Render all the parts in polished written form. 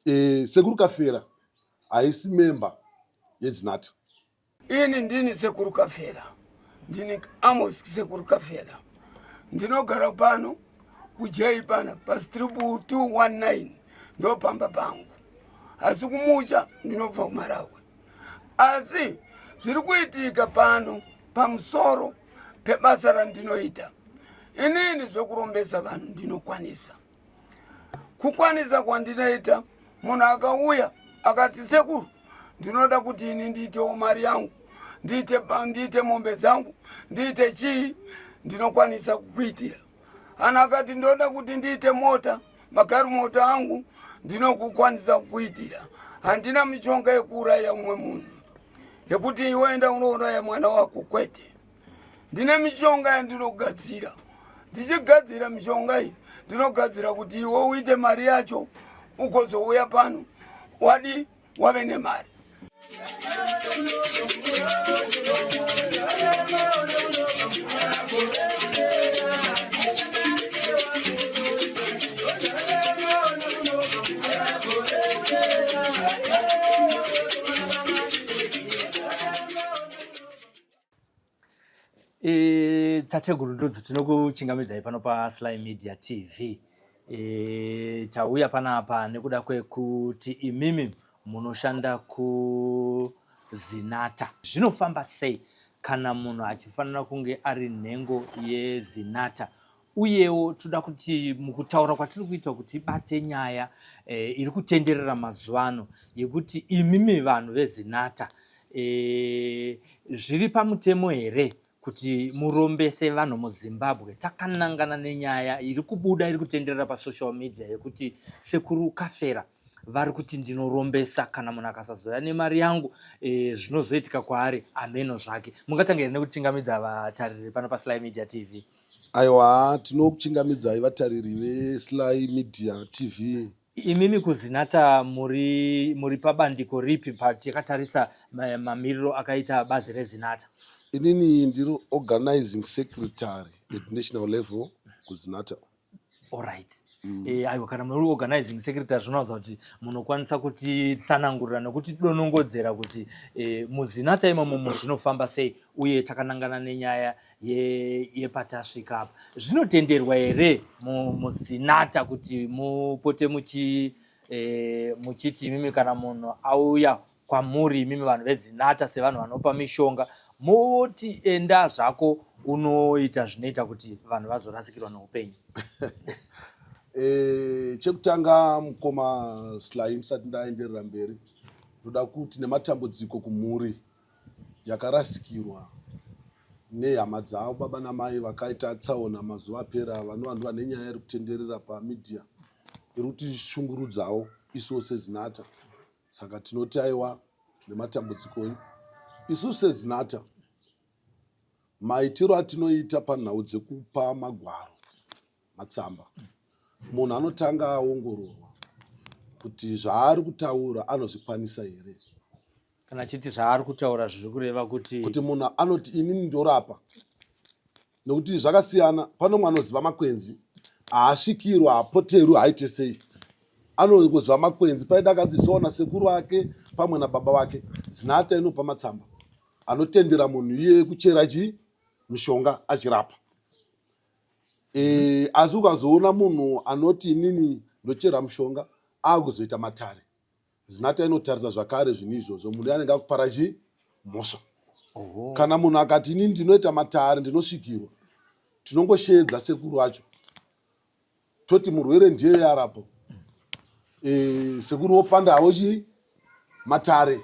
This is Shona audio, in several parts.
E, Sekuru Kafera haisi memba yeZinatha. Ini ndini Sekuru Kafera, ndini Amos Sekuru Kafera, ndinogara pano kujei pana pastrip 219 ndopamba pangu, asi kumusha ndinobva kuMalawi. Asi zviri kuitika pano pamusoro pebasa randinoita inini zvekurombesa vanhu ndinokwanisa kukwanisa kwandinoita munhu akauya akati sekuru ndinoda kuti ini ndiitewo mari yangu ndiite, ndiite mombe dzangu ndiite chii ndinokwanisa kukuitira ana akati ndoda kuti ndiite mota magarumota angu ndinokukwanisa kukuitira handina mishonga yekuuraya umwe munhu yekuti iwe enda unouraya mwana wako kwete ndine mishonga yandinogadzira ndichigadzira mishonga iyi ndinogadzira kuti iwe uite mari yacho ukozouya pano wadi wave nemari E, tateguru Ndudzu tinokuchingamidzai pano paSly Media TV. E, tauya panapa nekuda kwekuti imimi munoshanda kuZinata. Zvinofamba sei kana munhu achifanira kunge ari nhengo yeZinata? Uyewo toda kuti mukutaura kwatiri kuita kuti ibate nyaya e, iri kutenderera mazuva ano yekuti imimi vanhu veZinata e, zviri pamutemo here kuti murombese vanhu muZimbabwe takanangana nenyaya iri kubuda iri kutenderera pasocial media yekuti Sekuru Kafera vari kuti ndinorombesa kana munhu akasazouya nemari yangu e, zvinozoitika kwaari ameno zvake. Mungatanga here nekuchingamidza vatariri pano paSly Media TV? Aiwa, tinokuchingamidzai vatariri veSly Media TV. Imimi kuZinata muri muri pabandiko ripi patakatarisa mamiriro akaita bazi reZinata? Inini ndiri organizing secretary at national level kuZinata. Alright. Eh, aiwa kana muri organizing secretary zvinoratidza kuti munokwanisa kutitsanangurira nekutidonongodzera kuti eh, muZinata imomo zvinofamba sei uye takanangana nenyaya yepatasvika apa zvinotenderwa here muzinata kuti mupote muchi e, muchiti imimi kana munhu auya kwamuri imimi vanhu vezinata sevanhu vanopa mishonga moti enda zvako unoita zvinoita kuti vanhu vazorasikirwa neupenyu? E, chekutanga mukoma Sly, ndisati ndaenderera mberi ndoda kuti nematambudziko kumhuri yakarasikirwa nehama dzavo baba namai vakaita tsaona mazuva apera, vanova ndo vane nyaya iri kutenderera pamedia iri kutishungurudzawo isuwo seZinata. Saka tinoti aiwa nematambudzikoi isu seZinata maitiro atinoita panhau dzekupa magwaro matsamba, munhu anotanga aongororwa kuti zvaari kutaura anozvikwanisa here. Kana achiti zvaari kutaura zviri kureva kuti kuti munhu anoti inini ndorapa, nekuti zvakasiyana. Pano mwe anoziva makwenzi haasvikirwa, haapoterwi, haaite sei, anongoziva makwenzi. Paida akadzisawo nasekuru ake pamwe nababa vake. Zinata inopa matsamba anotendera munhu iyeye kuchera chi mishonga achirapa. E, asi ukazoona munhu anoti inini ndochera mushonga akuzoita matare, Zinata inotarisa zvakare zvinhu izvozvo, munhu anenge akupara chi mhosva. Kana munhu akati inini ndinoita matare ndinosvikirwa, tinongosheedza sekuru vacho toti murwere ndiye yarapo. E, sekuru wopanda havo chi matare,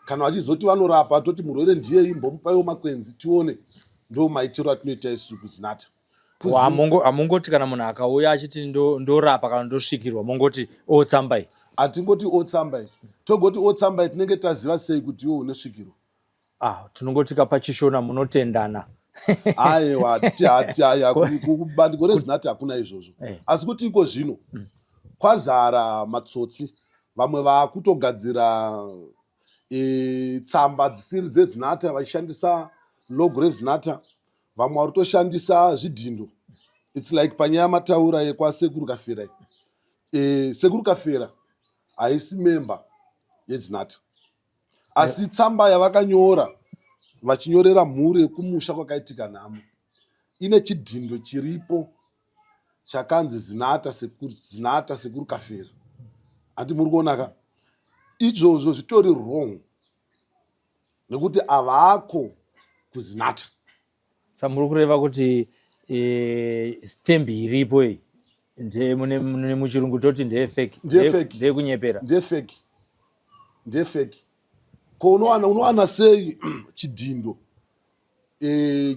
kana vachizoti vanorapa toti murwere ndiye, imbomupaiwo makwenzi tione. Ndo maitiro atinoita isu kuZinata. Hamungoti kana munhu akauya achiti ndorapa kana ndosvikirwa mongoti otsambai? Hatingoti otsambai, togoti otsambai tinenge taziva sei kuti iwe une svikiro? Ah, tinongoti kapachishona munotendana. Aiwa, titi hati aya kubandiko reZinati hakuna izvozvo. Asi kuti iko zvino kwazara matsotsi, vamwe vaakutogadzira e, tsamba dzisiri dzeZinata vachishandisa logo reZinata, vamwe vari kutoshandisa zvidhindo. Its like panyaya mataura yekwaSekuru Kafera e, Sekuru Kafera Haisi memba yeZinatha, asi tsamba yavakanyora vachinyorera mhuri yekumusha kwakaitika nhamo ine chidhindo chiripo chakanzi Zinatha sekuru, Zinatha sekuru Kafera. Handi muri kuonaka izvozvo zvitori wrong nekuti havako kuZinatha. Sa muri kureva kuti e, stamp iripo iyi ndemune muchirungu toti ndeyefake, ndeyekunyepera? Ndeyefake, ndeyefake. Ko unowana sei chidhindo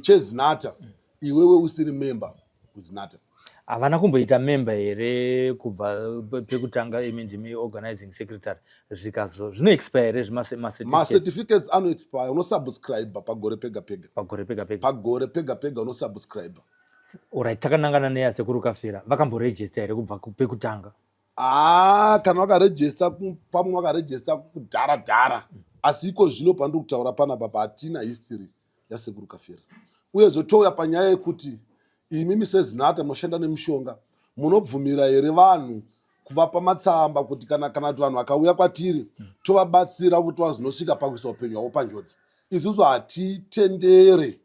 cheZinatha iwewe usiri memba kuZinatha? Havana kumboita memba here kubva pekutanga? Imi ndimi organizing secretary, zvikazo zvinoexpire here zvimacertificates? Macertificates anoexpire, unosubscribe pagore pega pega. Pagore pega pega? Pagore pega pega unosubscribe. Alright, takanangana neyasekuru Kafera, vakamboregister here kubva pekutanga? Haa, kana vakarejista pamwe vakarejista kudhara dhara, asi iko zvino pandiri kutaura panapa pahatina history yasekuru Kafera. Uyezve touya panyaya yekuti imimi seZinatha munoshanda nemishonga, munobvumira here vanhu kuvapa matsamba kuti kana kuti vanhu vakauya kwatiri tovabatsira kuti vazonosvika pakuisa upenyu hwavo panjodzi? Isusu hatitendere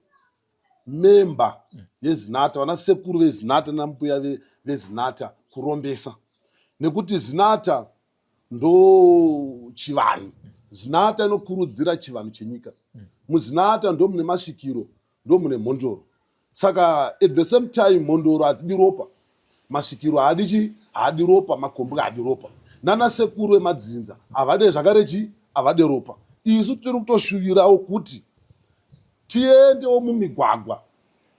memba yeZinatha, vana sekuru veZinatha nambuya veZinatha kurombesa, nekuti Zinatha ndo chivanhu. Zinatha inokurudzira chivanhu chenyika. MuZinatha ndo mune masvikiro, ndo mune mhondoro. Saka at the same time mhondoro hadzidi ropa, masvikiro haadi chi haadi ropa, makombwe haadi ropa, nana sekuru vemadzinza havade zvakare chi havade ropa. Isu tiri kutoshuvirawo kuti tiendewo mumigwagwa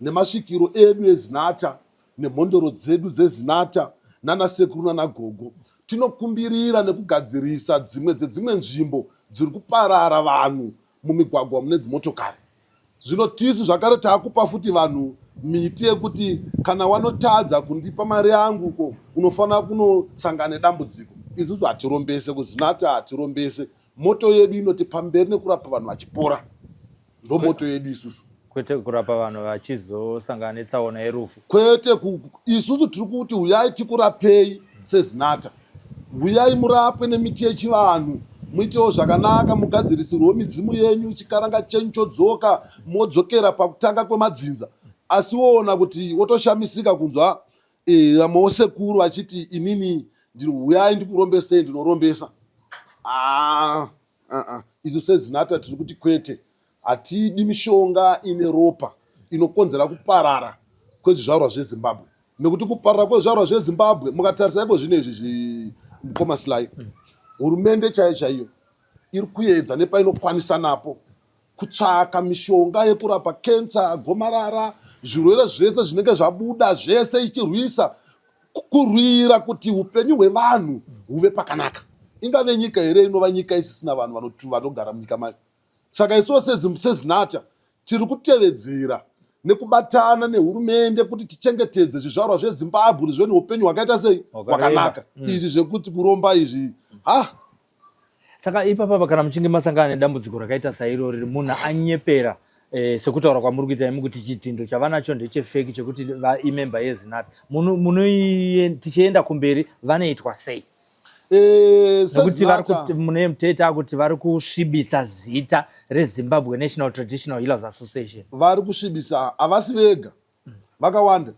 nemasvikiro edu eZinatha nemhondoro dzedu dzeZinatha nana sekuru nanagogo, tinokumbirira nekugadzirisa dzimwe dzedzimwe nzvimbo dziri kuparara vanhu mumigwagwa mune dzimotokari. Zvino tisu zvakare taakupa futi vanhu miti yekuti kana wanotadza kundipa mari yangu ko unofanira kunosangana nedambudziko. Isusu hatirombese kuZinatha, hatirombese. Moto yedu inoti pamberi nekurapa vanhu vachipora, ndo moto yedu isusu. Kwete kurapa vanhu vachizosangana netsaona yerufu. Kwete, isusu tiri kuti uyai tikurapei seZinatha, uyai murapwe nemiti yechivanhu, muitewo zvakanaka, mugadzirisirwewo midzimu yenyu, chikaranga chenyu chodzoka, modzokera pakutanga kwemadzinza. Asi woona kuti wotoshamisika kunzwa vamwewo sekuru vachiti inini uyai ndikurombesei, ndinorombesa. Ah, Isu seZinatha tiri kuti kwete, hatidi mishonga ine ropa inokonzera kuparara kwezvizvarwa zveZimbabwe, nekuti kuparara kwezvizvarwa zveZimbabwe, mukatarisa iko zvino izvi, mukoma Sly, hurumende chaiyo chaiyo iri kuedza nepainokwanisa napo kutsvaka mishonga yekurapa kensa, gomarara, zvirwere zvese zvinenge zvabuda zvese, ichirwisa kurwira kuti upenyu hwevanhu huve pakanaka. Ingave nyika here inova nyika isisina vanhu vanogara munyika mayo? Saka isuwo seZinatha tiri kutevedzera nekubatana nehurumende kuti tichengetedze zvizvarwa zveZimbabwe kuti zvive neupenyu hwakaita sei? Hwakanaka. Izvi zvekuti kuromba izvi, ha. Saka ipapa kana muchinge masangana nedambudziko rakaita sairori, munhu anyepera sekutaura kwamuri kuita imi kuti chidhindo chavanacho ndechefeki chekuti imemba yeZinatha, tichienda kumberi vanoitwa sei? Nekuti vari mune mutete akuti vari kusvibisa zita reZimbabwe National Traditional Healers Association. Vari kusvibisa havasi vega, vakawanda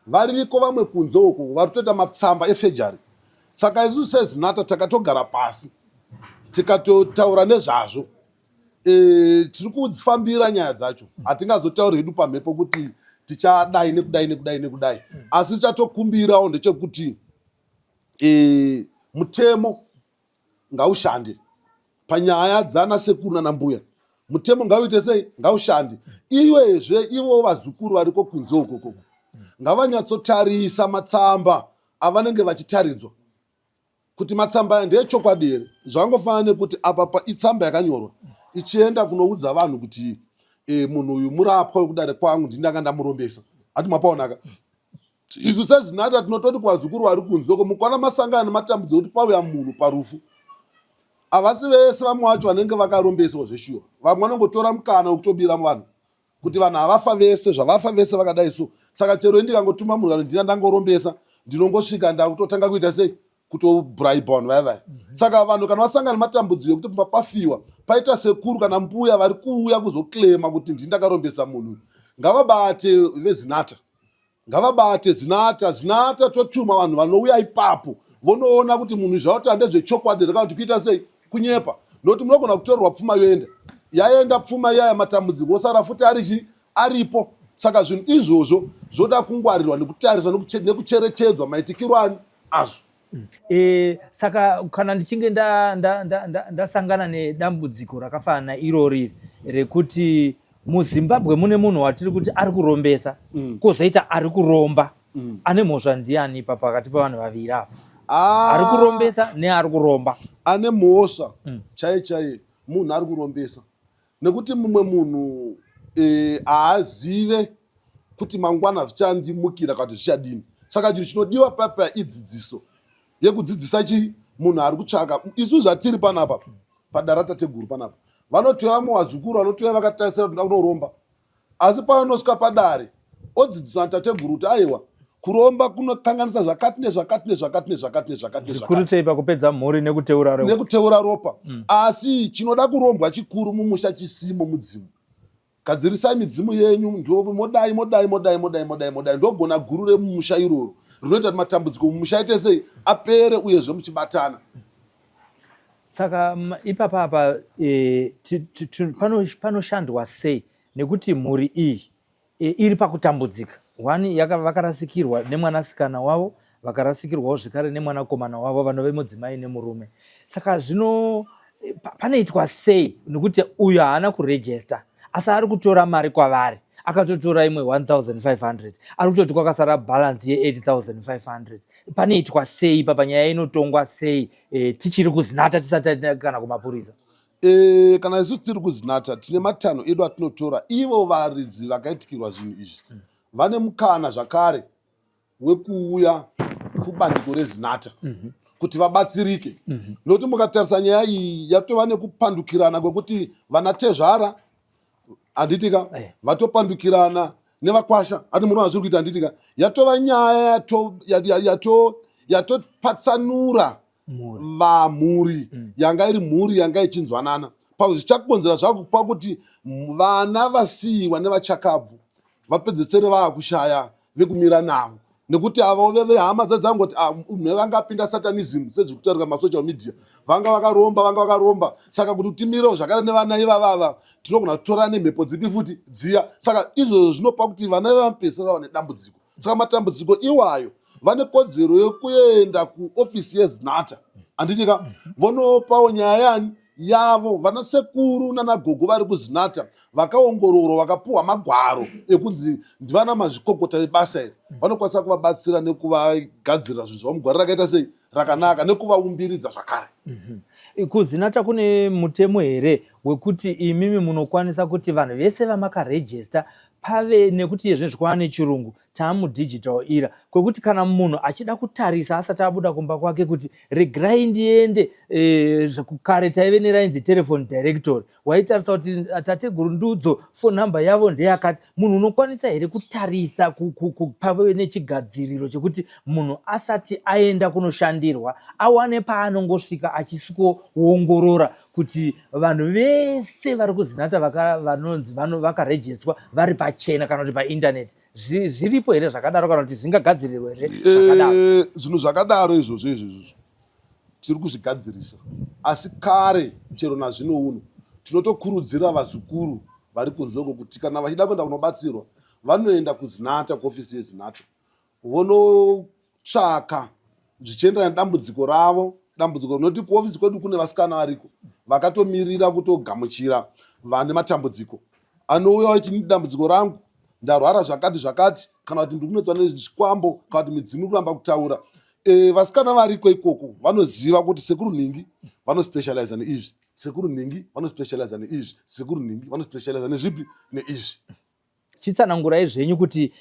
variko vamwe kunze uko vari kutoita matsamba efejari. Saka isusu seZinatha takatogara pasi tikatotaura nezvazvo. Tiri kudzifambira nyaya dzacho, hatingazotauri hedu pamhepo kuti tichadai nekudai nekudai nekudai, asi tichatokumbirawo ndechekuti mutemo ngaushande panyaya dzana sekuru nana mbuya. Mutemo ngauite sei? Ngaushande. Iwezve ivo vazukuru variko kunze ukokoko ngavanyatsotarisa matsamba avanenge vachitaridzwa kuti matsamba aya ndeechokwadi here. Zvangofanana nekuti apa itsamba yakanyorwa ichienda kunoudza vanhu kuti munhu uyu murapwa wekudare kwangu, ndindanga ndamurombesa. Hati mapaonaka, isu seZinatha tinototi kuvazukuru vari kunze uko, mukaona masangano nematambudziko kuti pauya munhu parufu, havasi vese vamwe vacho vanenge vakarombeswa zveshuwa. Vamwe vanongotora mukana wekutobira vanhu kuti vanhu havafa vese zvavafa vese vakadai so. Saka chero indikangotuma munhu kana ndina ndangorombesa, ndinongosvika ndakutotanga kuita sei? Kutobribe vanhu vaya vaya. Saka vanhu kana vasangana nematambudziko ekuti pamba pafiwa, paita sekuru kana mbuya vari kuuya kuzoclaima kuti ndini ndakarombesa munhu, ngavabate veZinata, ngavabate Zinata. Zinata totuma vanhu vanouya ipapo, vonoona kuti munhu zvauta ndezvechokwadi here kana kuti kuita sei, kunyepa, nokuti munogona kutorerwa pfuma, yoenda, yaenda pfuma iyaya, matambudziko osara futi ari chi aripo. Saka zvinhu izvozvo zvoda kungwarirwa nekutariswa nekucherechedzwa maitikiro ani azvo. Saka kana ndichinge ndasangana nedambudziko rakafanana irori rekuti muZimbabwe mune munhu watiri kuti ari kurombesa, kwozoita ari kuromba, ane mhosva ndiani pa pakati pavanhu vaviri ava, ari kurombesa neari kuromba? Ane mhosva chaiye chaiye munhu ari kurombesa, nekuti mumwe munhu haazive kuti mangwana zvichandimukira kana kuti zvichadini. Saka chinhu chinodiwa papa idzidziso yekudzidzisa chii munhu ari kutsvaka. Isu zvatiri panapa padara tateguru panapa, vanotouya vamwe vazukuru vanotouya vakatarisira kuti ndoda kunoromba, asi pavanosvika padare odzidziswa natateguru kuti aiwa, kuromba kunokanganisa zvakati nezvakati nezvakati nezvakati nezvakati. Zvikuru sei pakupedza mhuri nekuteura ropa. Nekuteura ropa. Asi chinoda kurombwa chikuru mumusha chisimo mudzimu. Gadzirisai midzimu yenyu, ndo modai, modai, modai, modai, modai, modai, ndogona guru remumusha iroro rinoita kuti matambudziko mumusha aite sei, apere, uyezve muchibatana. Saka ipapa apa panoshandwa sei? Nekuti mhuri iyi iri pakutambudzika. One, vakarasikirwa nemwanasikana wavo, vakarasikirwawo zvekare nemwanakomana wavo vanove mudzimai nemurume. Saka zvino panoitwa sei? Nekuti uyu haana kurejesta, asi ari kutora mari kwavari. Akatotora imwe 1500, ari kutoti kwakasara balance ye8500. Panoitwa sei papa? Nyaya inotongwa sei tichiri kuZinata, tisati kana kumapurisa? Kana isu tiri kuZinata tine matanho edu atinotora. Ivo varidzi vakaitikirwa zvinhu izvi vane mukana zvakare wekuuya kubandiko reZinata kuti vabatsirike, nokuti mukatarisa nyaya iyi yatova nekupandukirana kwekuti vana tezvara, handitika? Vatopandukirana nevakwasha ati munoona zviri kuita, handitika? Yatova nyaya yatopatsanura vamhuri yanga iri mhuri yanga ichinzwanana. Zvichakonzera zvakupa kuti vana vasiyiwa nevachakabvu vapedzesere vaakushaya vekumira navo, nekuti avo vehama dzadzangoti, "Ah, vangapinda satanism sezviri kutaurika masocial media, vanga vakaromba, vanga vakaromba." Saka kuti timirewo zvakare nevana ivavava, tinogona kutora nemhepo dzipi futi dziya. Saka izvozvo zvinopa kuti vana vevamupedzisira vane dambudziko. Saka matambudziko iwayo vane kodzero yekuenda kuofisi yeZinata, handitika? Vonopawo nyaya yani yavo. Vana sekuru nanagogo vari kuZinata vakaongororwa, vakapuhwa magwaro ekunzi ndivana mazvikokota vebasa iri, vanokwanisa kuvabatsira nekuvagadzirira zvinhu zvavo mugwaro rakaita sei, rakanaka, nekuvaumbiridza zvakare. KuZinata kune mutemo here wekuti imimi munokwanisa kuti vanhu vese vamakarejesta pave nekuti yezvinezvi kwava nechirungu, taamudigital era, kwekuti kana munhu achida kutarisa asati abuda kumba kwake kuti regirai ndiende? Kare taive nerainzi telephone directory, waitarisa kuti tateguru Ndudzo phone number yavo ndeyakati. Munhu unokwanisa here kutarisa, pave nechigadziriro chekuti munhu asati aenda kunoshandirwa awane paanongosvika achisvikoongorora kuti vanhu vese vari kuZinata vanonzi vakarejestwa vari pachena kana kuti paindaneti? Zviripo here zvakadaro, kana kuti zvingagadzirirwa here zvakadaro? Zvinhu zvakadaro izvozvo izvozvo tiri kuzvigadzirisa, asi kare chero nazvino uno tinotokurudzira vazukuru vari kunze uko kuti kana vachida kuenda kunobatsirwa, vanoenda kuZinata, kuofisi yeZinata, vonotsvaka zvichienderana nedambudziko ravo. Dambudziko rinoti kuofisi kwedu kune vasikana variko vakatomirira kutogamuchira vane matambudziko anouya vachini, "Dambudziko rangu, ndarwara zvakati zvakati," kana kuti, "Ndikunetswa nezvikwambo," kana kuti, "Midzimu iri kuramba kutaura." Vasikana variko ikoko vanoziva kuti sekuru nhingi vanospecializa neizvi, sekuru nhingi vanospecializa neizvi, sekuru nhingi vanospecializa nezvipi, neizvi. Chitsanangurai zvenyu kuti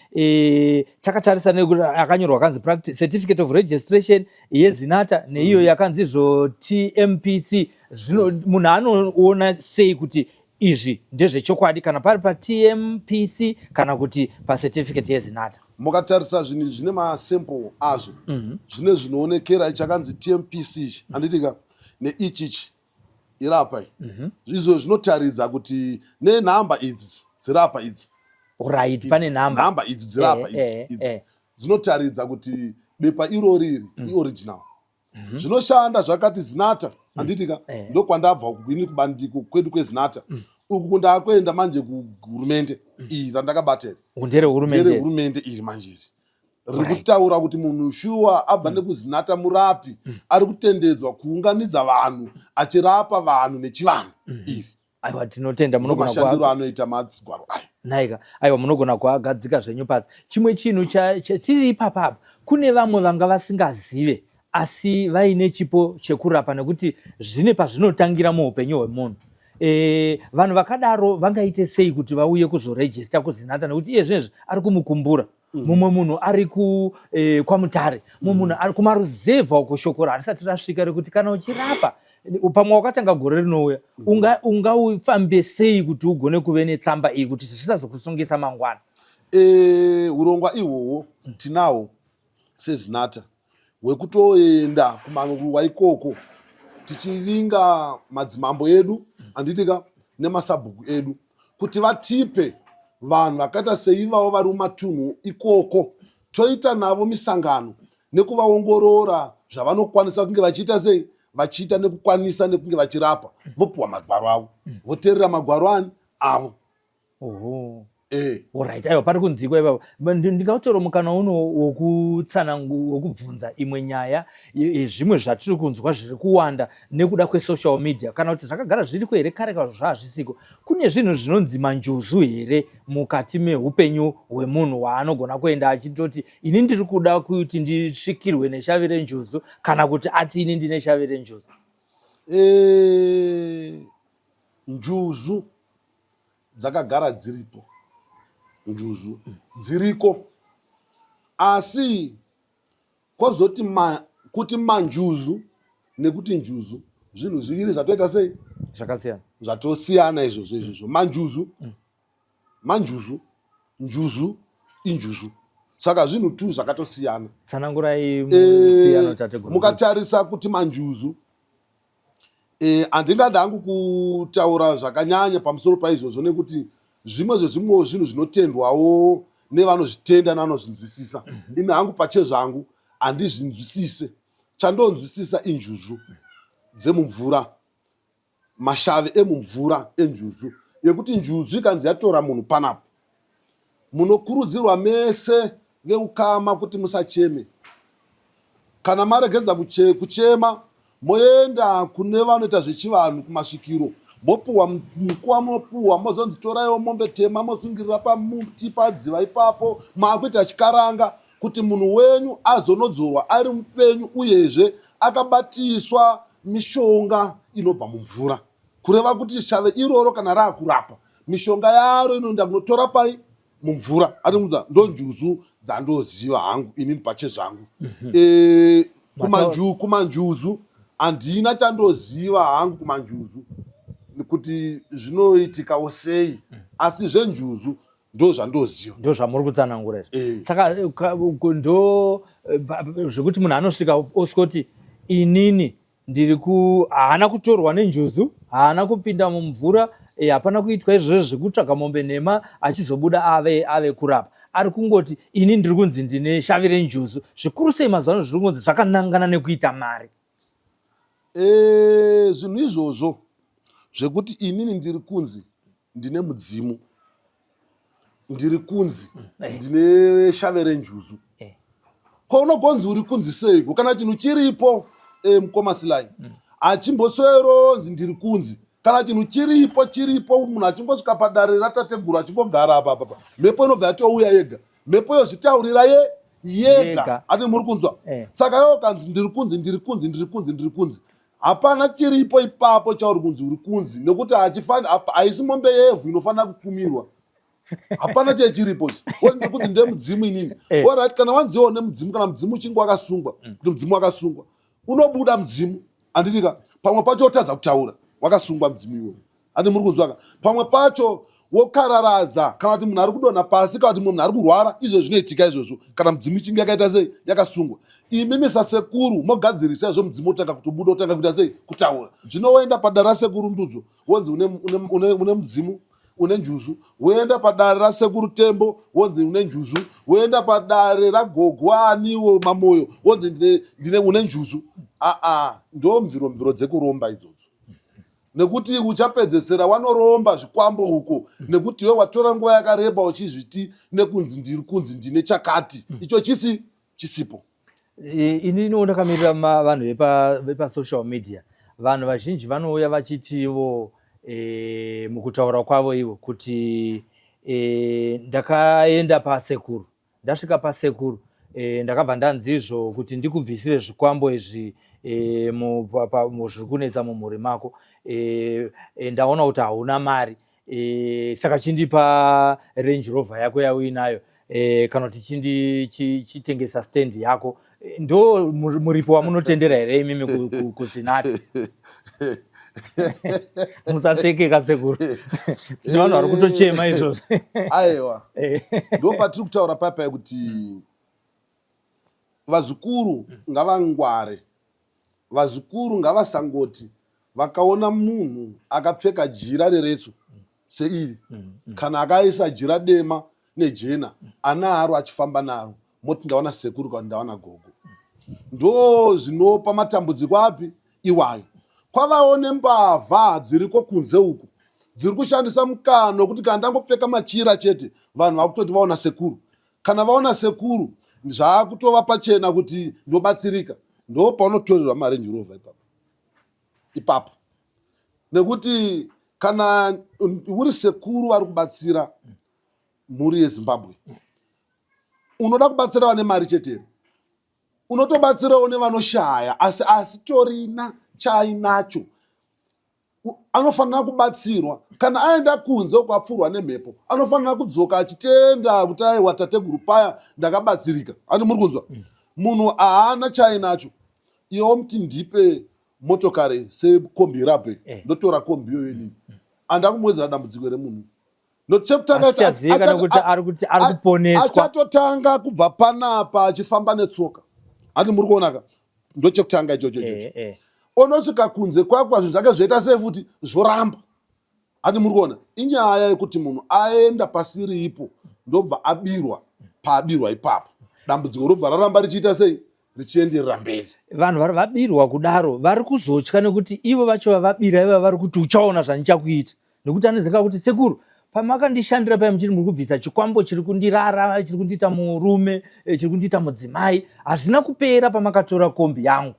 takatarisa akanyorwa akanzi certificate of registration yeZinata neiyo yakanzi izvo TMPC. Zvino munhu anoona sei kuti Izvi ndezvechokwadi kana pari paTMPC kana kuti pacertificate yeZinatha. Mukatarisa zvinhu izvi zvine masample azvo mm -hmm. Zvine zvinoonekera chakanzi TMPC ichi handiti ka neichi ichi irapa iyi mm -hmm. Izvo zvinotaridza kuti nenhamba idzi dzirapa idzi. Right, pane nhamba. Nhamba idzi dzirapa idzi eh, idzi eh. Dzinotaridza kuti bepa irori iri mm. ioriginal. Mhm. Zvinoshanda zvakati Zinata handiti ka eh. Ndokwandabva uku ini kubandiko kwedu kweZinata mm. Uku kundakuenda manje kuhurumende mm. Iyi randakabata iri nderehurumende iri manje iri riri kutaura kuti munhu shuwa abva mm. nekuZinata murapi ari kutendedzwa kuunganidza vanhu achirapa vanhu nechivanhu iri. Aiwa, tinotenda. Munogona mashandiro anoita madzigwaro ayo. Nhaika, aiwa, munogona kuagadzika zvenyu pasi. Chimwe chinhu tiri ipapa apa, kune vamwe vanga vasingazive asi vaine chipo chekurapa nekuti zvine pazvinotangira muupenyu hwemunhu. E, vanhu vakadaro vangaite sei kuti vauye kuzorejista kuZinatha nekuti iye zvinezvi ari kumukumbura mumwe munhu ari ku eh, kwaMutare, mumwe munhu ari kumaruzevha uko, shoko harisati rasvika rekuti kana uchirapa pamwe wakatanga gore rinouya ungaufambe sei kuti ugone kuve netsamba iyi kuti zvisazokusungisa mangwana? E, urongwa ihwohwo tinawo seZinatha hwekutoenda kumaruwa ikoko tichivinga madzimambo edu handitika nemasabhuku edu kuti vatipe vanhu vakaita seivavo vari mumatunhu ikoko, toita navo misangano nekuvaongorora zvavanokwanisa kunge vachiita sei vachiita nekukwanisa nekunge vachirapa, vopiwa magwaro avo, voteerera magwaro ani avo. Oho. Eh. Alright, aiwa pari kunzikwa ipapo. Ndingatora mukana uno wokutsanangu wokubvunza imwe nyaya yezvimwe zvatiri kunzwa zviri kuwanda nekuda kwesocial media kana kuti zvakagara zviriko here kare kana zvazvisiko. Kune zvinhu zvinonzi manjuzu here mukati meupenyu hwemunhu waanogona kuenda achitoti ini ndiri kuda kuti ndisvikirwe neshavi renjuzu kana kuti ati ini ndine shavi renjuzu? Eh, njuzu dzakagara dziripo, njuzu dziriko, asi kwozoti ma, kuti manjuzu nekuti njuzu zvinhu zviviri zvatoita sei zvakasiyana, zvatosiyana izvozvo izvozvo. Manjuzu manjuzu, njuzu injuzu, saka zvinhu tu zvakatosiyana. Tsanangurai musiyano tateguru. Mukatarisa kuti manjuzu handingada hangu kutaura zvakanyanya pamusoro paizvozvo nekuti zvimwe zvezvimwewo zvinhu zvinotendwawo nevanozvitenda nevanozvinzwisisa. Ini hangu pachezvangu handizvinzwisise. Chandonzwisisa injuzu dzemumvura, mashavi emumvura enjuzu, yekuti njuzu ikanzi yatora munhu panapa, munokurudzirwa mese veukama kuti musacheme. Kana maregedza kuchema, moenda kune vanoita zvechivanhu kumasvikiro, mopuwa mukuwa, munopuwa mozonzi toraiwo mombe tema mosungirira pamuti padziva ipapo, maakuita chikaranga kuti munhu wenyu azonodzorwa ari mupenyu uyezve akabatiswa mishonga inobva mumvura, kureva kuti shave iroro kana raakurapa mishonga yaro inoenda kunotora pai mumvura. Atimudza ndo njuzu dzandoziva hangu inini pachezvangu. E, kumanjuzu handina chandoziva hangu kumanjuzu kuti zvinoitikawo sei, asi zvenjuzu ndo zvandoziva. Ndo zvamuri kutsanangura izvi. Saka ndo zvekuti munhu anosvika oskoti inini ndiri ku haana kutorwa nenjuzu, haana kupinda mumvura, hapana kuitwa izvozvo zvekutsvaga mombe nhema achizobuda ave kurapa. Ari kungoti ini ndiri kunzi ndine shavi renjuzu. Zvikuru sei mazuva ano zviri kunzi zvakanangana nekuita mari. E, zvinhu izvozvo zvekuti inini ndiri kunzi ndine mudzimu, ndiri kunzi ndine shave renjuzu, ko unogonzi uri kunzi seiko kana chinhu chiripo? Mukoma Silai, achimbosweronzi ndiri kunzi kana chinhu chiripo chiripo. Munhu achingosvika padare ratateguru achingogara apa apa, mhepo inobva yatouya yega, mhepo yozvitaurira ye yega. Ati muri kunzwa? Saka iwo kanzi ndiri kunzi, ndiri kunzi, ndiri kunzi, ndiri kunzi, hapana chiripo ipapo chauri kunzi uri kunzi, nekuti haisi mombe yevhu inofanira kukumirwa. Hapana chee chiripo ndiri kunzi ndemudzimu inini. Alright, kana wanziwo nemudzimu, kana mudzimu uchinge wakasungwa, kuti mudzimu wakasungwa, unobuda mudzimu, handitika? Pamwe pacho wotadza kutaura wakasungwa mudzimu iwoyo. Andi muri kunzwaka? Pamwe pacho wokararadza kana kuti munhu ari kudonha pasi kana kuti munhu ari kurwara, izvo zvinoitika izvozvo kana mudzimu ichinge yakaita sei, yakasungwa. Imimi sasekuru mogadzirisa izvo, mudzimu wotanga kutobuda, wotanga kuita sei, kutaura. Zvino woenda padare rasekuru Ndudzo, wonzi une, une, une, une mudzimu, une njuzu. Woenda padare rasekuru Tembo, wonzi une njuzu. Woenda padare ragogo aniwo Mamoyo, wonzi ndine, ndine une njuzu. Aa, ndo mviro mviro dzekuromba idzodzo, nekuti uchapedzesera wanoromba zvikwambo uko, nekuti iwe watora nguva yakareba uchizviti nekunzi ndiri kunzi ndine chakati, icho chisi chisipo. Ini iniwo ndakamirira vanhu vepasocial media. Vanhu vazhinji vanouya vachitivo mukutaura kwavo ivo kuti ndakaenda pasekuru, ndasvika pasekuru ndakabva ndanzizvo kuti ndikubvisire zvikwambo izvi zviri kunetsa mumhuri mako. Ndaona kuti hauna mari, saka chindipa Range Rover yako yauinayo, kana kuti chitengesa stand yako. Ndo muripo wamunotendera here imimi kuZinatha? Musasekeka sekuru, tine vanhu vari kutochema izvozvo. Aiwa, ndo patiri kutaura papa kuti vazukuru ngavangware, vazukuru ngavasangoti vakaona munhu akapfeka jira reretso seiri, kana akaisa jira dema nejena anaro achifamba naro, moti ndaona sekuru kana ndaona gogo. Ndo zvinopa matambudziko api iwayo. Kwavawo nembavha dziriko kunze uku dziri kushandisa mukana wekuti kana ndangopfeka machira chete, vanhu vakutoti vaona sekuru. Kana vaona sekuru, zvaakutova pachena kuti ndobatsirika. Ndo paunotorerwa maRange Rover ipapo ipapo, nekuti kana uri sekuru vari kubatsira mhuri yeZimbabwe, unoda kubatsira vane mari chete here? Unotobatsirawo nevanoshaya asi asitorina chainacho, anofanira kubatsirwa. Kana aenda kunze uko apfurwa nemhepo, anofanira kudzoka achitenda kuti aiwa, tateguru paya ndakabatsirika. Ani muri kunzwa? Munhu haana chainacho, iwe womuti ndipe motokari sekombi rape, ndotora kombi iyoyo inini, andakumuwedzera dambudziko here munhu? Nochekutanga Hatichazivi kana kuti ari kuti ari kuponeswa. Achatotanga kubva panapa achifamba netsoka. Hati muri kuonaka? Ndochekutanga ichocho ichocho. Onosvika kunze kwakwa, zvinhu zvake zvoita sei futi, zvoramba. Hati muri kuona? Inyaya yekuti munhu aenda pasiriipo, ndobva abirwa. Paabirwa ipapo, dambudziko robva raramba richiita sei, richienderera mberi. Vanhu vari vabirwa kudaro vari kuzotya, nekuti ivo vacho vavabira iva vari kuti uchaona zvandichakuita, nekuti anoziva kuti sekuru pamakandishandira paya muchiri muri kubvisa chikwambo chiri kundirara, chiri kundiita murume, chiri kundiita mudzimai, hazvina kupera pamakatora kombi yangu.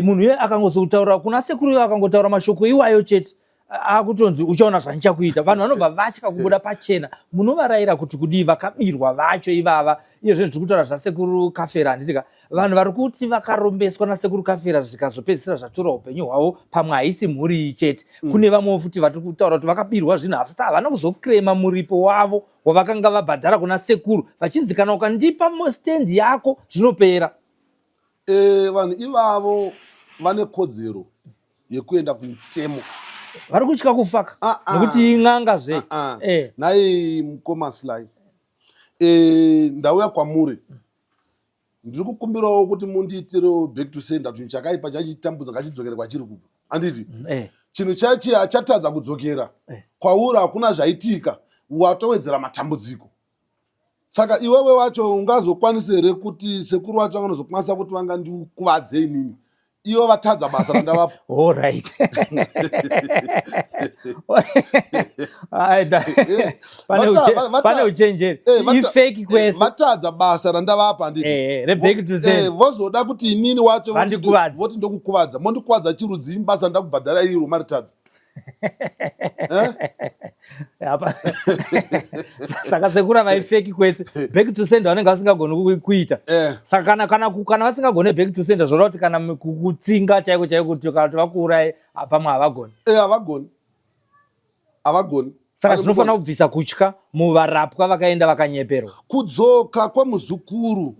Munhu iye akangozotaura kuna sekuru iye akangotaura mashoko iwayo chete, akutonzi uchaona zvandichakuita. Vanhu vanobva vatya kubuda pachena. Munovarayira kuti kudii vakabirwa vacho ivava? Iye zvinhu tiri kutaura zvasekuru Kafera, handitika? Vanhu vari kuti vakarombeswa nasekuru Kafera zvikazopedzisira zvatora upenyu hwavo, pamwe haisi mhuri iyi chete. Kune vamwewo futi vatiri kutaura kuti vakabirwa zvinhu asi havana kuzokrema muripo wavo wavakanga vabhadhara kuna sekuru, vachinzi kana ukandipa stendi yako zvinopera. Vanhu ivavo vane kodzero yekuenda kumutemo. Vari kutya kufaka nekuti in'anga zve. Nhai mukoma Sly, ndauya kwamuri, ndiri kukumbirawo kuti mundiitirewo back to sender. Chinhu chakaipa chachitambudza ngachidzokere kwachiri kubva, handiti? Chinhu chachi chatadza kudzokera kwauri, hakuna zvaitika, watowedzera matambudziko. Saka iwewe wacho ungazokwanisa here kuti sekuru wacho vanozokwanisa kuti vangandikuvadze inini, ivo vatadza basa randavapa? Alright. Pane uchenjeri, ifake kwese. Vatadza basa randavapa, handiti? Reback to sender. Vozoda kuti inini wacho Vandikuvadze. Voti ndokukuvadza. Mondikuvadza chirudzi? Basa ndakubhadhara iro maritadza? Saka sekura vaifeki kwese, back to sender vanenge vasingagoni kuita. Saka kana vasingagone back to sender, zvoreva kuti kana kutsinga chaiko chaiko, kuti kana kuti vakuuraye, pamwe havagoni. Havagoni, havagoni. Saka zvinofanira kubvisa kutya muvarapwa vakaenda vakanyeperwa. Kudzoka kwemuzukuru,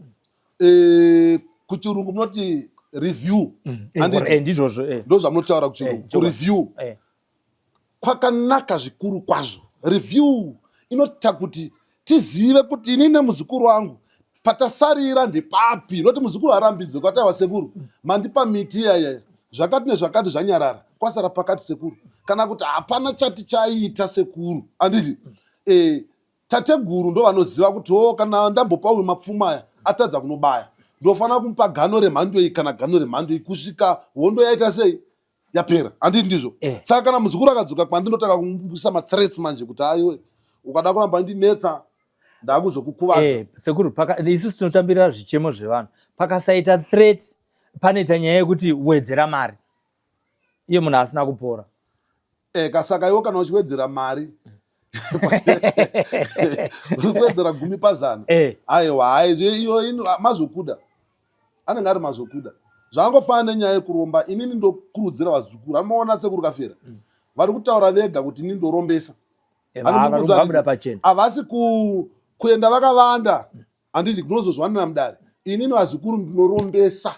kuchirungu munoti review. Handiti? Ndizvozvo. Ndo zvamunotaura kuchirungu, kureview. Kwakanaka zvikuru kwazvo. Review inoita kuti tizive kuti ini nemuzukuru wangu patasarira ndepapi, noti muzukuru harambidzwe kwati aiwa sekuru mandipa miti iyayaya zvakati nezvakati zvanyarara kwasara pakati sekuru, kana kuti hapana chati chaita sekuru, anditi e, tateguru ndo vanoziva kuti o oh, kana ndambopa uyu mapfumo aya atadza kunobaya ndofanira kumupa gano remhando iyi kana gano remhando iyi kusvika hondo yaita sei yapera handiti ndizvo eh. Saka kana muzukuru akadzoka kwandinotanga kumuisa mathreats manje kuti aiwe ukada kuramba ndinetsa ndakuzokukuvadza eh, sekuru isusu tinotambirira zvichemo zvevanhu pakasaita threat panoita nyaya yekuti wedzera mari iye munhu asina kupora eh, kasaka iwo kana uchiwedzera mari uri kuwedzera gumi pazana eh. Aiwa hai iyo mazokuda anenge ari mazokuda zvangofanana nenyaya yekuromba inini ndokurudzira vazukuru anomaona sekuru kafera mm. vari kutaura vega kuti inini ndorombesa eh, havasi kuenda vakavanda handiti kunozozwanira mudare inini vazukuru ndinorombesa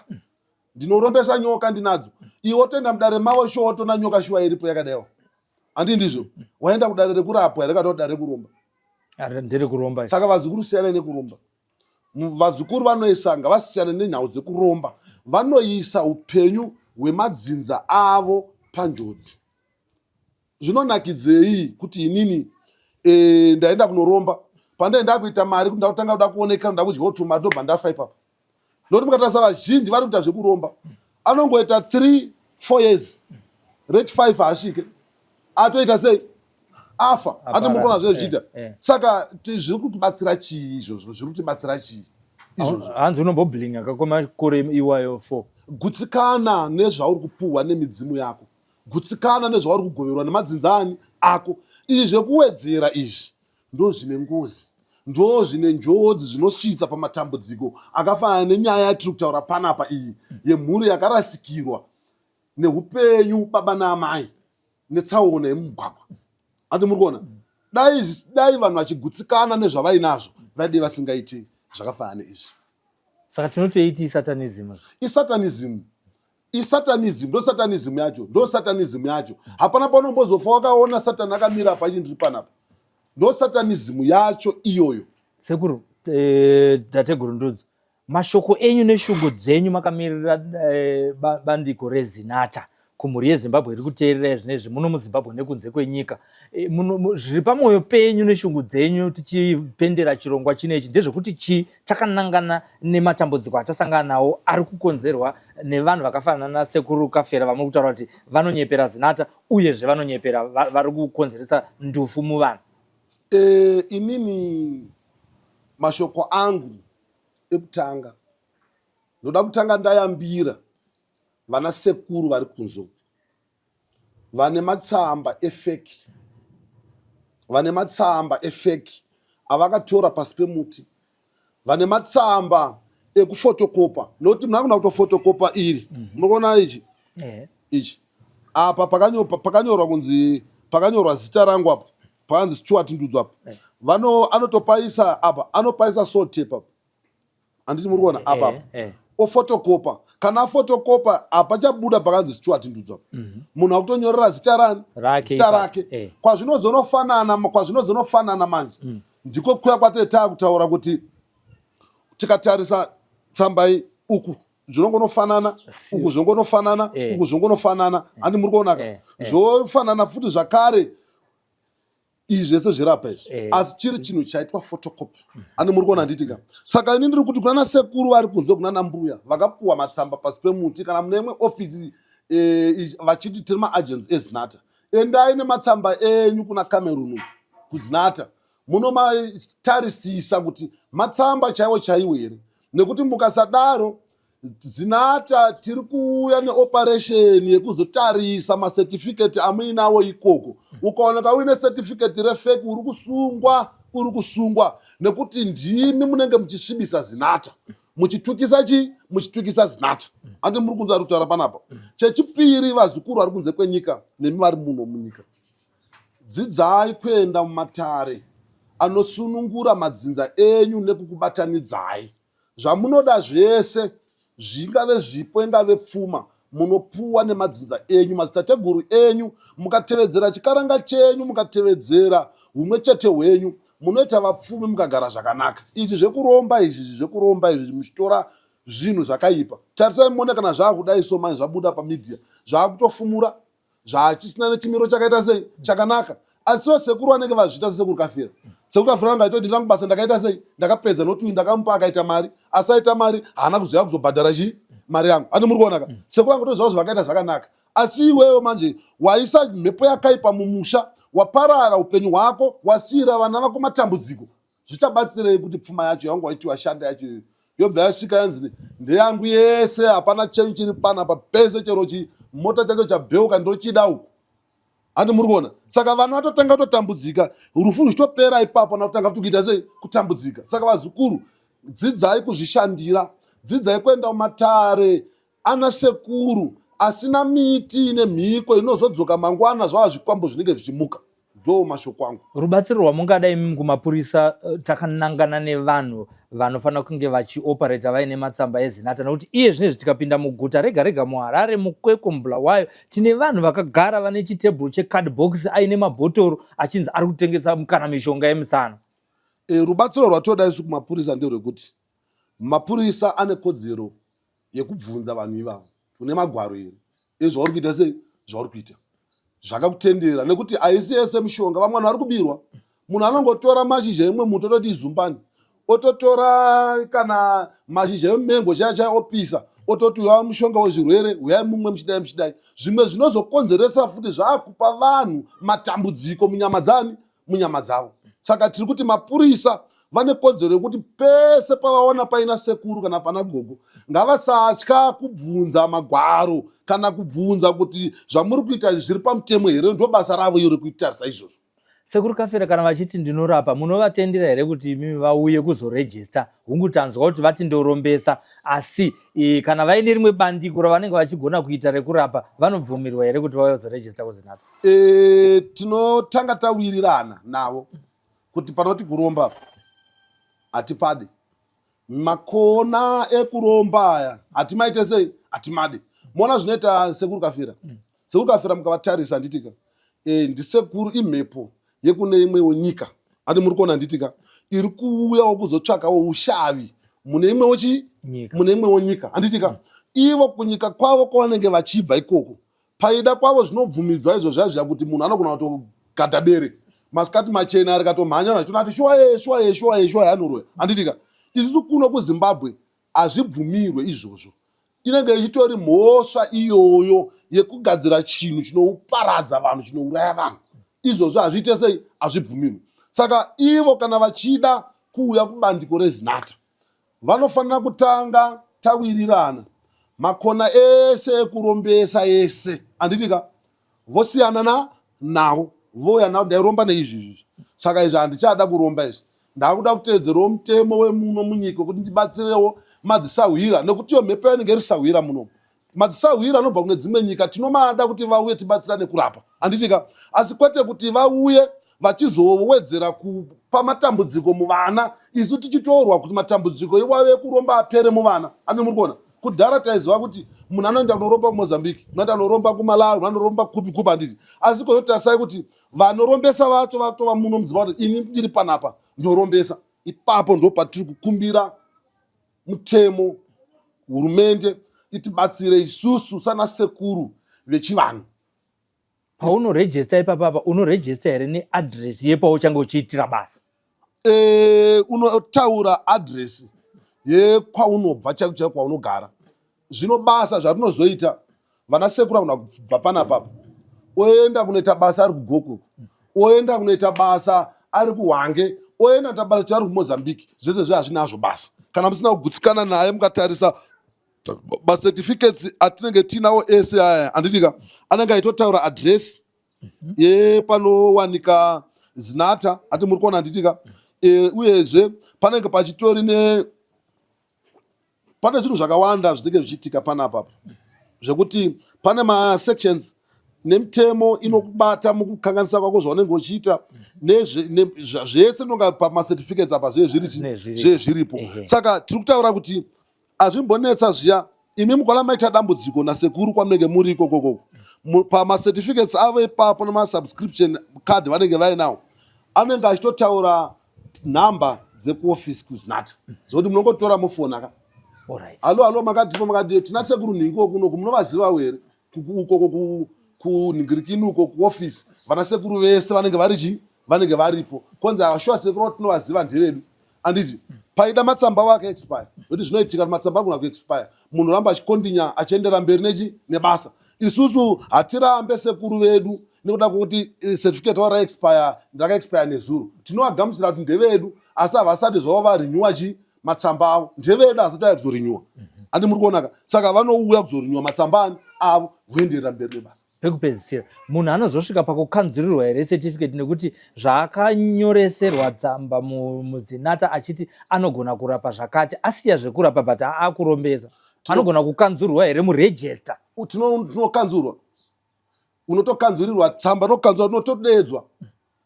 ndinorombesa nyoka ndinadzo iwe wotoenda mudare mavo shuwa wotona nyoka shuwa iripo yakadaiwa handi ndizvo waenda kudare rekurapwa here kana kudare rekuromba nderekuromba saka vazukuru siyanai nekuromba vazukuru vanoisa ngavasiyane nenhau dzekuromba vanoisa upenyu hwemadzinza avo panjodzi zvinonakidzei kuti inini e, ndaenda kunoromba pandaenda kuita mari kuti ndakutanga kuda kuonekana ndakudyawo tumari ndobva ndafa ipapa nokuti mukatarisa vazhinji vari kuita zvekuromba anongoita 3 4 years rechi 5 haasvike atoita sei afa ati muri kuona zvezvichiita eh, eh. Saka zviri kutibatsira chii izvozvo zviri kutibatsira chii izvozvo hanzi unomboblinga kakomakore iwayo 4 gutsikana nezvauri kupuhwa nemidzimu yako gutsikana nezvauri kugoverwa nemadzinza ani ako izvi zvekuwedzera izvi ndo zvine ngozi ndo zvine njodzi zvinosvitsa pamatambudziko akafanana nenyaya yatiri kutaura panapa iyi yemhuri yakarasikirwa neupenyu baba naamai netsaona yemumugwagwa andi muri kuona dai dai vanhu vachigutsikana nezvavainazvo vaidei vasingaiti zvakafanana neizvi saka tinotoiti isatanism isatanism isatanism ndo satanism yacho ndo satanism yacho hapana paunombozofa wakaona satani akamira apa ichi ndiri panapa ndo satanism yacho iyoyo sekuru eh, tateguru ndudzi Mashoko enyu neshungu dzenyu makamirira eh, bandiko reZinatha kumhuri yeZimbabwe iri kuteerera zvinezvi muno muZimbabwe nekunze kwenyika. Eh, zviri pamwoyo penyu neshungu dzenyu tichipendera chirongwa chinechi ndezvekuti chii chakanangana nematambudziko atasangana nawo ari kukonzerwa nevanhu vakafanana nasekuru Kafera vamuri kutaura kuti vanonyepera Zinatha uyezve vanonyepera vari kukonzeresa ndufu muvanhu. E, inini mashoko angu ekutanga ndoda kutanga ndayambira vana sekuru vari kunze uku vane matsamba efeki vane matsamba efeki avakatora pasi pemuti vane matsamba ekufotokopa nokuti munhu akuna kutofotokopa iri mhm. munokuona ichi eh. ichi apa pakanyorwa kunzi pakanyorwa zita rangu apa pakanzi Stuart Ndudzo apa eh. vano anotopaisa apa anopaisa salt tape apa handiti muri kuona apa apa eh, eh. ofotokopa kana afotokopa apachabuda pakanzi Stuart Ndudzo apa mhm. munhu akutonyorera zita rani zita rake kwazvinozonofanana kwazvinozonofanana manje mm. ndiko kuya kwatee taakutaura kuti tikatarisa tsamba iyi uku zvinongonofanana uku zvongonofanana eh. uku zvongonofanana handi muri kuonaka eh, eh. zvofanana futi zvakare izvi zvese zvirapa izvi asi chiri chinhu chaitwa photocopy handi muri kuona handitika saka ini ndiri kuti kunana sekuru vari kunze kunana mbuya vakapuwa matsamba pasi pemuti kana mune imwe ofisi vachiti tiri maagents ezinata endai nematsamba enyu kuna cameroon kuzinata munomatarisisa kuti matsamba chaiwo chaiwo here nekuti mukasadaro zinata tiri kuuya neoperation yekuzotarisa macertificate amuinawo ikoko ukaoneka uine certificate refeki uri kusungwa uri kusungwa nekuti ndimi munenge muchisvibisa zinata muchitukisa chii muchitukisa zinata andi muri kunzi ari kutaura panapa chechipiri vazukuru vari kunze kwenyika nemi vari muno munyika Dzidzai kuenda mumatare anosunungura madzinza enyu nekukubatanidzai. Zvamunoda zvese, zvingave zvipo, ingave pfuma, munopuwa nemadzinza enyu, madzitateguru enyu, mukatevedzera chikaranga chenyu, mukatevedzera humwe chete hwenyu, munoita vapfumi mukagara zvakanaka. Izvi zvekuromba izvi, zvekuromba izvi muchitora zvinhu zvakaipa. Tarisai muone kana zvakudai so manje zvabuda pamedia, zvakutofumura zvachisina nechimiro chakaita sei chakanaka. Asi sekuru vanenge vazviita sesekuru Kafira. Sekuru Kafira vanga aitoti rangu basa ndakaita sei, ndakapedza noti uyu ndakamupa akaita mari, asi aita mari haana kuzoya kuzobhadhara chii mari yangu. Ani muri kuona ka? Sekuru vangu tozvavo zvavakaita zvakanaka. Asi iwewe manje waisa mhepo yakaipa mumusha, waparara upenyu hwako, wasiira vana vako matambudziko. Zvichabatsirei kuti pfuma yacho yangu waiti washanda yacho iyoyo yobva yasvika yanzi ndeyangu yese, hapana chenyu chiri panapa pese, chero chimota chacho chabheuka ndochida uku. Handi muri kuona? Saka vana vatotanga kutotambudzika, rufu ruchitopera ipapo, nakutanga futi kuita sei? Kutambudzika. Saka vazukuru, dzidzai kuzvishandira, dzidzai kuenda kumatare ana sekuru asina miti ine mhiko inozodzoka mangwana zvava zvikwambo zvinenge zvichimuka. Ndo mashoko angu. Rubatsiro rwamungada imimi kumapurisa takanangana nevanhu vanofanira kunge vachioperata vaine matsamba eZinatha, nokuti iye zvinezvi tikapinda muguta rega rega muHarare, muKwekwe, muBulawayo, tine vanhu vakagara vane chitebhuru checardbox aine mabhotoro achinzi ari kutengesa kana mishonga yemisana. Rubatsiro rwatoda isu kumapurisa nderwekuti mapurisa ane kodzero yekubvunza vanhu ivavo, une magwaro here ezvauri kuita, sei zvauri kuita zvakakutendera, nekuti haisi yese mishonga. Vamwe vanhu vari kubirwa, munhu anongotora mashizha emwe muti ototi izumbani, ototora kana mashizha emumengo chaya chaya opisa, ototi uya mushonga wezvirwere, uyai mumwe muchidai muchidai. Zvimwe zvinozokonzeresa futi zvaakupa vanhu matambudziko munyama dzani, munyama dzavo. Saka tiri kuti mapurisa vane kodzero yekuti pese pavaona paina sekuru kana pana gogo, ngavasatya kubvunza magwaro kana kubvunza kuti zvamuri kuita izvi zviri pamutemo here. Ndo basa ravo iro rekuitarisa izvozvo. Sekuru Kafera, kana vachiti ndinorapa, munovatendera here kuti imimi vauye kuzorejista? Hungu, tanzwa kuti vati ndorombesa, asi kana vaine rimwe bandiko ravanenge vachigona kuita rekurapa, vanobvumirwa here kuti vauye kuzorejista kuZinatha? Tinotanga tawirirana navo kuti panoti kuromba hatipade, makona ekuromba aya hatimaite sei, hatimade. Mona zvinoita sekuru Kafira. Sekuru Kafira mukavatarisa, handitika, ndisekuru imhepo yekune imwewo nyika, ati muri kuona, handitika, iri kuuyawo kuzotsvakawo ushavi mune imwewo chi mune imwewo nyika, handitika. Ivo kunyika kwavo kwavanenge vachibva ikoko, paida kwavo zvinobvumidzwa izvo zviya zviya kuti munhu anogona kutogadha bere masikati machena rikatomhanya, vanhu vachitoona kuti shuwa ye, shuwa ye, shuwa ye, shuwa ye, anoroya, handitika. Isusu kuno kuZimbabwe hazvibvumirwe izvozvo, inenge ichitori mhosva iyoyo yekugadzira chinhu chinoparadza vanhu, chinouraya vanhu. Izvozvo hazviite sei, hazvibvumirwe. Saka ivo kana vachida kuuya kubandiko reZinatha, vanofanira kutanga tawirirana makona ese ekurombesa ese, handitika, vosiyana na nawo, vouya nawo, ndairomba neizvi izvi, saka izvi handichada kuromba izvi, ndakuda kutevedzerawo mutemo wemuno munyika wekuti ndibatsirewo madzisahwira, nekuti iyo mhepo yanenge iri sahwira muno. Madzisahwira anobva kune dzimwe nyika tinomada kuti vauye tibatsirane kurapa, handitika, asi kwete kuti vauye vachizowedzera kupa matambudziko muvana, isu tichitorwa kuti matambudziko iwayo ekuromba apere muvana. Ani muri kuona, kudhara taiziva kuti munhu anoenda kunoromba kuMozambique, unoenda kunoromba kuMalawi, unonoromba kupi kupi, handiti? Asi kozotarisai kuti vanorombesa vacho vatova muno muZimbabwe, kuti ini ndiri panapa ndorombesa ipapo. Ndo patiri kukumbira mutemo, hurumende itibatsire isusu sana sekuru vechivanhu. Paunorejista ipapapa, unorejista here neadresi yepauchange uchiitira basa? Unotaura adresi yekwaunobva chaiko chaiko kwaunogara. Zvino basa zvarinozoita, vana sekuru agona kubva panapapa oenda kunoita basa ari kuGoko, oenda kunoita basa ari kuHwange, oenda kunoita basa ari kuMozambique. Zvese zve hazvinazvo basa kana musina kugutsikana naye. Mukatarisa macertificates atinenge tiinawo ese aya, handitika, anenge aitotaura adresi yepanowanika Zinatha, ati muri kuona, handitika? Uyezve panenge pachitori ne pane zvinhu zvakawanda zvinenge zvichiitika panapa zvekuti pane masections nemitemo inokubata mukukanganisa kwako zvaunenge uchiita zvese nonga pamacertificates apa zve zviri zviripo. Saka tiri kutaura kuti hazvimbonetsa zviya. Imi mukona maita dambudziko nasekuru kwamunenge muri ikokokoko, pamacertificates avo ipapo nemasubscription card vanenge vainawo, anenge achitotaura nhamba dzekuofisi kuZinata, zvokuti munongotora mofona ka. Alo alo, makadipo makadii, tina sekuru nhingi wokunoku, munovazivawo here ukoko kunhingirikini uko kuofisi? Vana sekuru vese vanenge vari chii, vanenge varipo. Konzi ashuwa sekuru tinovaziva, ndevedu, anditi? Paida matsamba avo akaexpire, nokuti zvinoitika kuti matsamba agona kuexpire, munhu ramba achikontinya achiendera mberi nechi nebasa. Isusu hatirambe sekuru vedu nekuda kwekuti certificate ravo raexpire, rakaexpire nezuro. Tinovagamuchira kuti ndevedu, asi havasati zvavo varenewa chi matsamba avo. Ndevedu, asati aya kuzorenewa, andi muri kuonaka? Saka vanouya kuzorenewa matsamba ani avo, voenderera mberi nebasa. Pekupedzisira, munhu anozosvika pakukanzurirwa here certificate nekuti zvaakanyoreserwa tsamba muZinata achiti anogona kurapa zvakati, asiya zvekurapa but aakurombesa, anogona kukanzurwa here muregister? Tinokanzurwa, unotokanzurirwa tsamba, rinokanzurwa, rinotodeedzwa,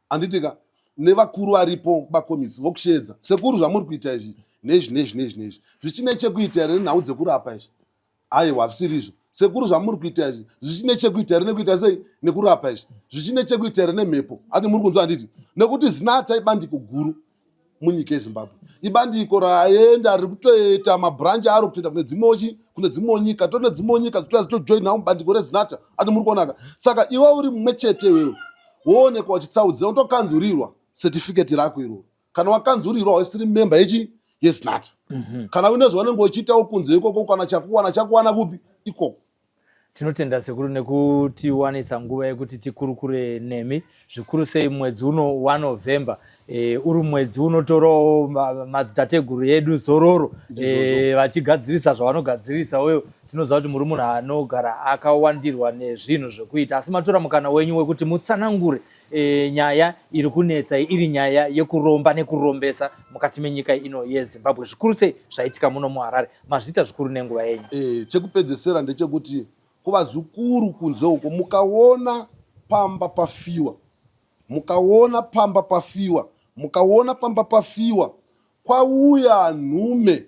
handitika, nevakuru varipo bakomisi, vokusheedza, sekuru, zvamuri kuita izvi nezvi nezvi nezvi nezvi zvichine chekuita here nenhau dzekurapa izvi? Aiwa, hazvisiri izvo. Sekuru, zvamuri kuita izvi zvichine chekuita here nekuita sei, nekurapa izvi? Zvichine chekuita here nemhepo? Ati muri kunzwa, handiti? Nekuti Zinata ibandiko guru munyika yeZimbabwe, ibandiko raenda riri kutoita mabhuranji aro kutoenda kune dzimwewo kune dzimwewo nyika, tone dzimwewo nyika dzitouya dzitojoinawo mubandiko reZinata, ati muri kuonaka? Saka iwe uri mumwe chete iwewe woonekwa uchitsaudzira, unotokanzurirwa certificate rako iroro. Kana wakanzurirwa, waisiri memba yechi yeZinata. Kana une zvaunenge uchiitawo kunze ikoko, kana chakuwana chakuwana kupi ikoko. Tinotenda sekuru nekutiwanisa nguva yekuti tikurukure nemi, zvikuru sei mwedzi uno waNovember, uri mwedzi unotorawo madzitateguru edu zororo, vachigadzirisa zvavanogadzirisa. Uyo tinoziva kuti muri munhu anogara akawandirwa nezvinhu zvekuita, asi matora mukana wenyu wekuti mutsanangure nyaya iri kunetsa, iri nyaya yekuromba nekurombesa mukati menyika ino yeZimbabwe, zvikuru sei zvaitika muno muHarare. Mazviita zvikuru nenguva yenyu. Chekupedzesera ndechekuti kuvazukuru kunze uko, mukaona pamba pafiwa, mukaona pamba pafiwa, mukaona pamba pafiwa, kwauya nhume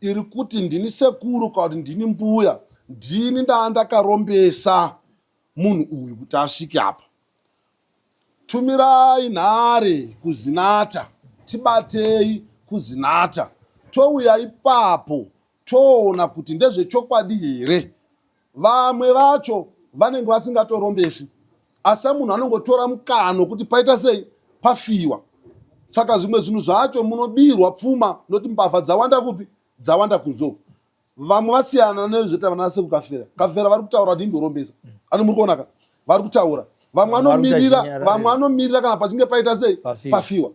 iri kuti ndini sekuru kana kuti ndini mbuya, ndini ndaa ndakarombesa munhu uyu kuti asvike apa, tumirai nhare kuZinata, tibatei kuZinata, touya ipapo toona kuti ndezvechokwadi here. Vamwe vacho vanenge vasingatorombesi, asi munhu anongotora mukano kuti paita sei, pafiwa. Saka zvimwe zvinhu zvacho munobirwa pfuma, noti mbavha dzawanda kupi, dzawanda kunze uku. Vamwe vasiyana nezveta vana sekukafera kafera, vari kutaura kuti indorombesa, ani muri kuonaka? Vari kutaura vamwe anomirira, vamwe anomirira kana pachinge paita sei, pafiwa.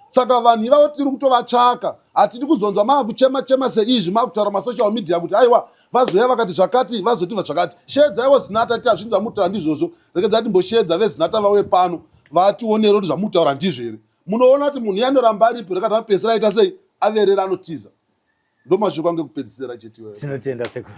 Saka vanhu ivavo tiri kutovatsvaka. Hatidi kuzonzwa maakuchema chema seizvi, maakutaura masocial media kuti aiwa, vazoya vakati zvakati, vazotiva zvakati. Sheedzaiwo Zinata ti hazvinzi zvamutaura ndizvozvo. Regedzai timboshedza veZinata vauye pano vationere kuti zvamutaura ndizvo here. Munoona kuti munhu iye anoramba aripo rekati anopedzisira aita sei, averera, anotiza. Ndo mashoko angu ekupedzisira chete iwayo. Tinotenda sekuru.